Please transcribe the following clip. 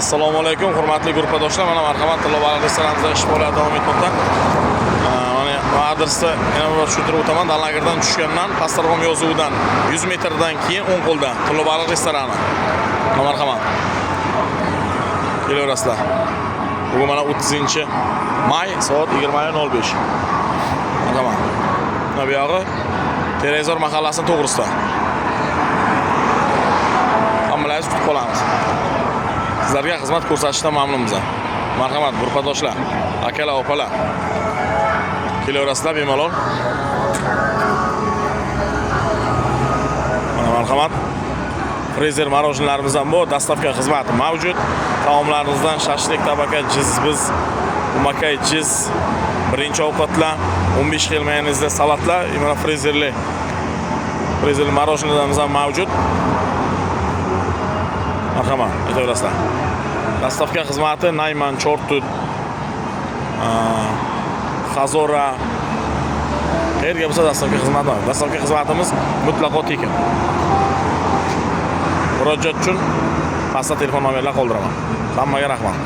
Assalomu alaykum, hurmatli gruppadoshlar. Mana, marhamat, Tillo baliq restoranimizda ish faoliyati davom etmoqda. Mana adresni yana bir bor tushuntirib o'taman. Dalnagardan tushgandan Pastdarg'om yozuvidan 100 metrdan keyin o'ng qo'lda Tillo baliq restorani. Mana, marhamat. Kelaverasizlar. Bugun mana 30 may, soat 20:05. Marhamat. Mana bu yog'i Terakzor mahallasining to'g'risida. Hammalaringizni kutib qolamiz. Sizlarga xizmat ko'rsatishdan mamnunmiz. Marhamat, gruppadoshlar, akalar, opalar. Kelaverasizlar bemalol. Mana, marhamat. Freezer мороженое larimiz ham bor, доставка xizmati mavjud. Taomlarimizdan shashlik, tabaka, jizbiz, umakay jiz, birinchi ovqatlar, 15 xil mayonezli salatlar, mana frizerli мороженое larimiz ham mavjud. Marhamat, aytaverasizlar. Доставка xizmati Nayman, Chortut, Xazora, qayerga bo'lsa доставка xizmati bor. Доставка xizmatimiz mutlaqo tekin. Murojaat uchun pastda telefon nomerlar qoldiraman. Hammaga rahmat.